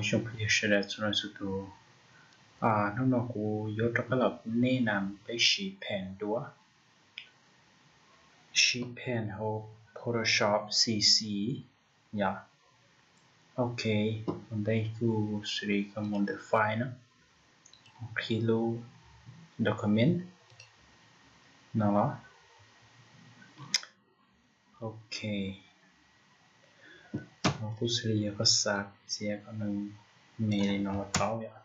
Zoo phooj ywg sawv daws txhua leej txhua tus, hnub no kuv yuav rov qab los pub nej na peb siv paint dua, siv paint hauv Photoshop C C yom. Ok, ua ntej kuv xws li koj mus ntawm file na, qhib lub document no los. Ok, kuv xws li yog koj xav txiav kom nws me li no los tau yom.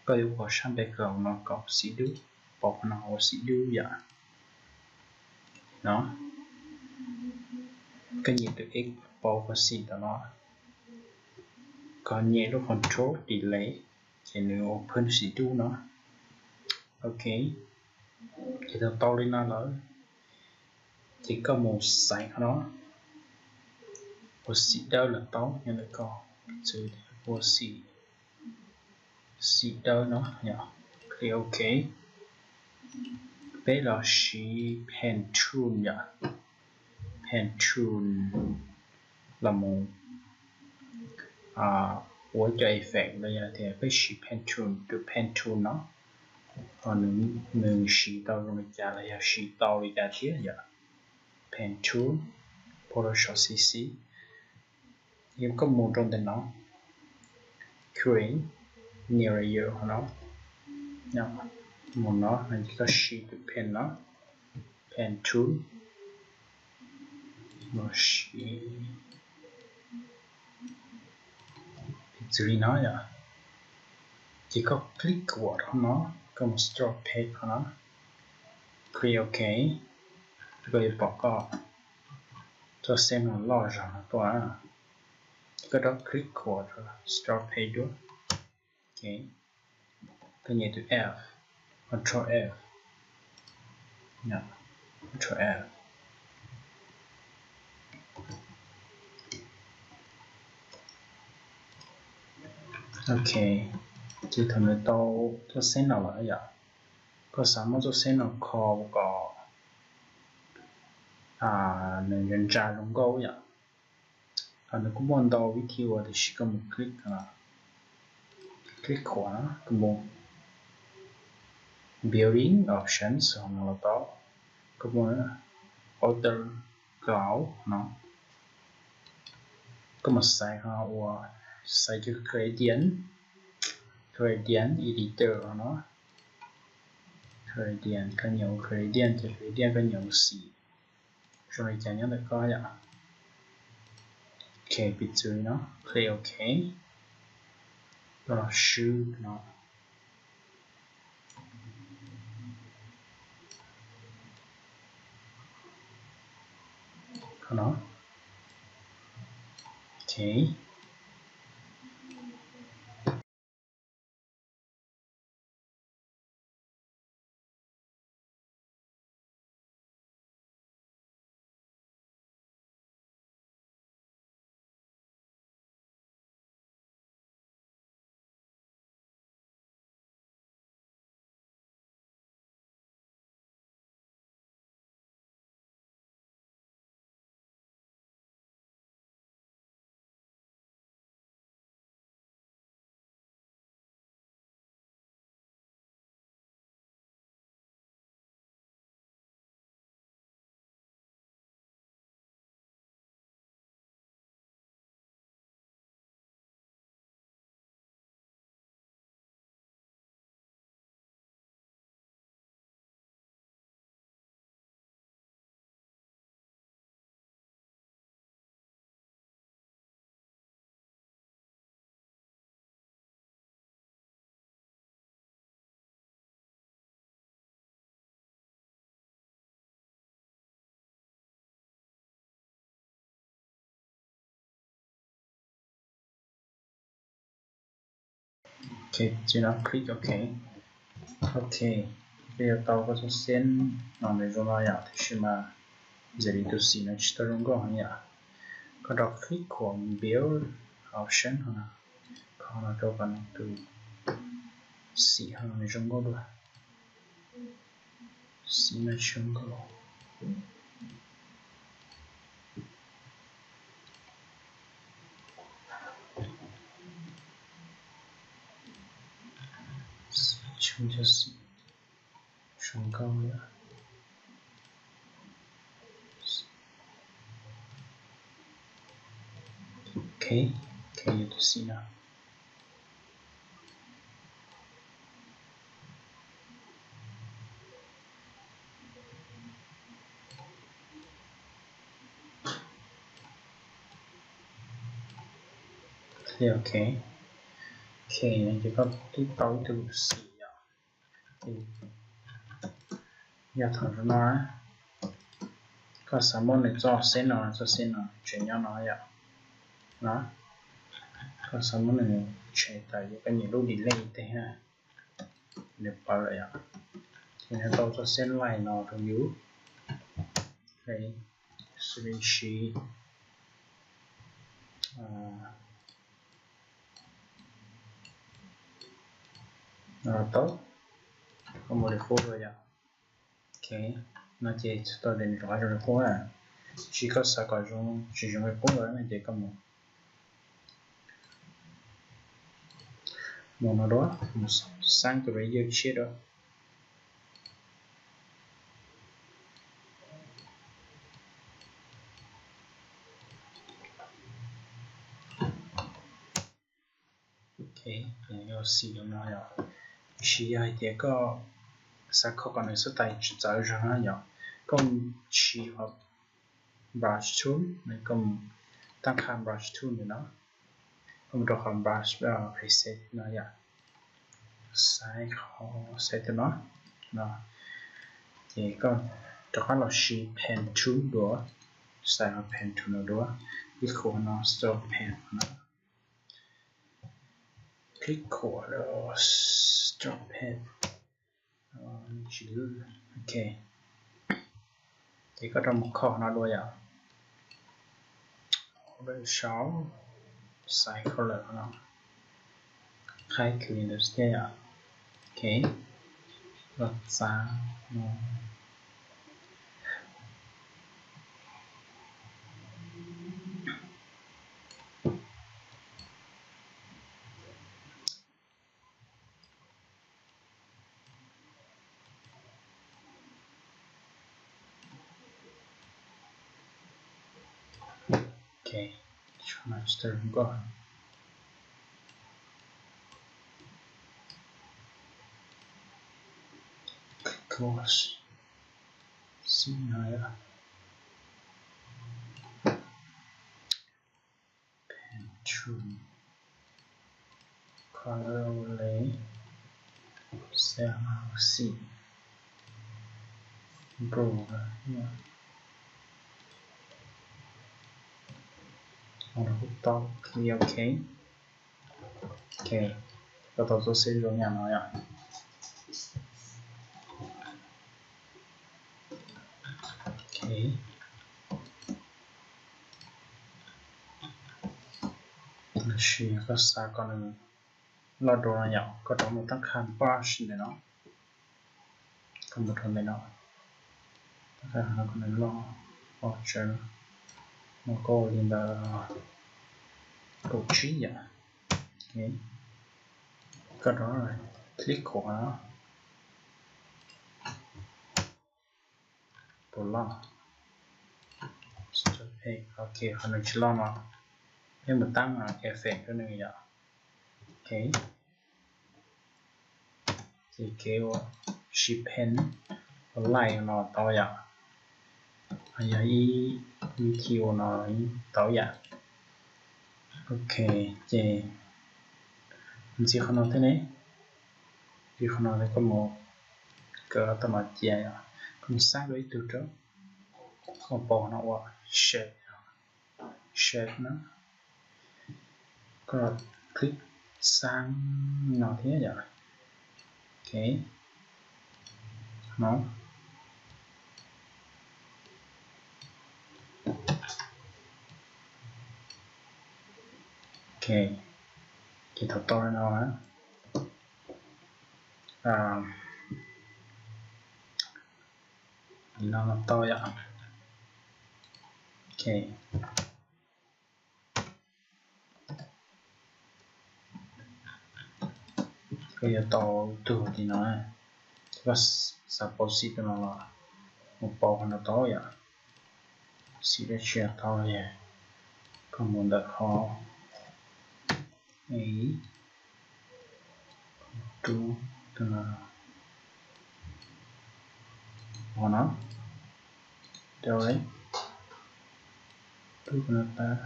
Koj yuav ua sab background no kom xim dub, pauv qhov no ua xim dub yom. No, koj nyem tus X pauv qhov xim ntawm no, koj nyem lub control delete ces nws ua phwj xim dub no. Ok, ces tau tau li no lawm ces koj mus xaiv qhov no, ua xim dawb los tau, nyob ntawm koj, ua xim, xim dawb no, click ok. Peb los siv paint tool yom, paint tool los mus ua cov effect los yog tias peb siv paint tool, tus paint tool no ho nws siv tau zoo li cas los yog siv tau li cas thiab yom. Paint tool, Photoshop C C, yog koj mus rau ntawm no, create new layer no, mus no ces koj siv tus paint no, paint tool, los siv piv txwv li no yom. Ces koj click qhuam rau no, koj mus start page qhov no, click ok, koj yuav pom koj txoj xeeb no loj zog no tuaj. Ces koj rov click qhuam rau start page dua. Ok, koj nyem tus F, control F, control F. Ok, ces thaum nws tau txoj xeeb no lawm yom, koj xav muab txoj xeeb no kho kom nws ntsa ntsa zoo nkauj yom. Nws kuj muaj ntau vib thi ua, tiam sis koj mus click, click qhuam, koj mus building options no los tau, koj mus outer cloud no, koj mus xaiv ho ua, xaiv cov gradient, gradient editor no, gradient, koj nyem ua gradient, ces gradient koj nyem ua xim zoo li cas nyob ntawm koj yom. Ok, piv txwv no, click ok, koj los swb no, qhov no. Ok. Ok, tsis no click ok. Ok, peb yuav tau koj txoj xeeb no nws zoo no yom, tiam sis mas ntshe li tus xim no tsis tau zoo nkauj heev yom. Koj rov click qhuam build option no, kho no rau kom nws tus xim no nws zoo nkauj dua. Xim no tsis zoo nkauj. Agency, zoo nkauj yom. Ok, ok, tus xim no. Ok, ok, ces koj twb tau ib tug xim yom. Yog thaum no koj xav muab nws txoj xeb no, txoj xeb no tseem nyob no yom. No, koj xav muab nws tshem tawm ces koj nyem lub delete tej ha, nws pawv lawm yom. Ces nws tau txoj xeb laij no rau yus. Xws li siv no los tau, koj mus li qub dua yom. Ok, no ces tau tias nws rov qab zoo li qub na. Tab sis koj xav kom zoo tsis zoo li qub lawm no ces koj mus mus no dua, mus xab tus layer tshiab dua. Ok, yog xim no yom. Tiam sis yog hais tias koj xav kho kom nws xab tais txawv zog na yom, koj mus siv qhov brush tool, koj mus tab qha brush tool ntawm no, koj mus rau qhov brush preset no yom, xaiv qhov, xaiv tus no, no, ces koj rov qab los siv pen tool dua, xaiv qhov pen tool no dua, click qhuav no, stroke pen no, click qhuav stroke pen, ok, ces koj rov mus kho no dua yom. Sau xaiv color no, qhaib clean ntawd thiab yom. Ok, los txav no. Ok, cho master npoj. Close. Xim no yom. Pen tool, color overlay, xaiv xim blue, tau click ok. Ok, koj tau txoj xeb zoo yam no yom. Ok, los sis koj xav kom nws loj dua no yom, koj rov mus tab qha brush ntawm no, koj mus rau ntawm no, tab qha no kom nws loj, o tsav no, no koj ua li ntawd kaum tsib yom. Koj rov click qhuav no, puas loj? Ok, qhov nws tsis loj no, peb mus tab effect rau nws yom. Ok, ces kev ua siv pen ua light no tau yom, yog ib vib thi ua no tau yom. Ok, ces ntxiv qhov no thiab ne, ntxiv qhov no thiab koj mus kaw tau no cia yom, koj mus xab dua ib tug rau, koj pos no ua shape, shape na, koj click xab no thiab yom. Ok, no, ok, ces tau tau no, no tau yom. Ok, Koj yuav tau tus tim no, koj xav pauv xim tus no los mus pauv qhov no tau yom. Xim dab tsi tau li, koj mus ntawm qhov rub tus no, qhov no, rub tus no tas.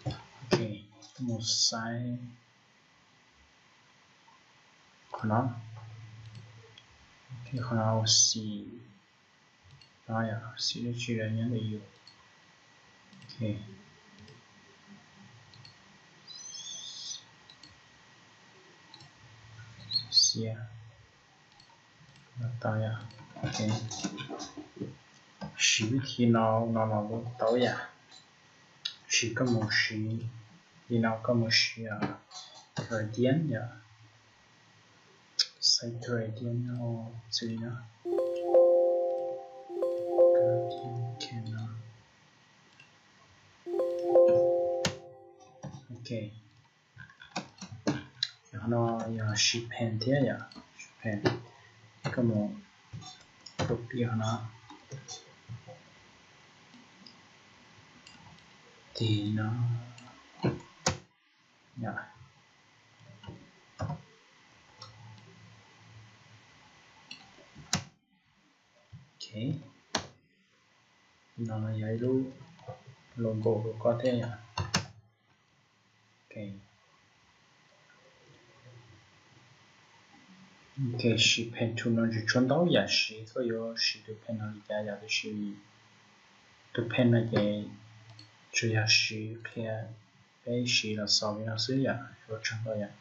Ok, mus saib qhov no, qhov no xim no yom, xim dab tsi los nyob ntawm yus. Ok, xiab no tau yom. Ok, siv vib thi no no los tau yom. Siv koj mus siv li no, koj mus siv gradient yom, siv gradient no, xws li no, gradient can no. Ok, qhov no yog siv pen thiab yom, siv pen, koj mus copy qhov no, tim no yom. Ok, no yog ib lub logo rau koj thiab yom. Ok, ok, siv pen tool no tsis tshua ntau yam siv, koj yuav siv tus pen no li cas yom, tiam sis tus pen no ces tsuas yog siv qhia peb siv los xaus li no xwb yom, ua tsaug ntau yom.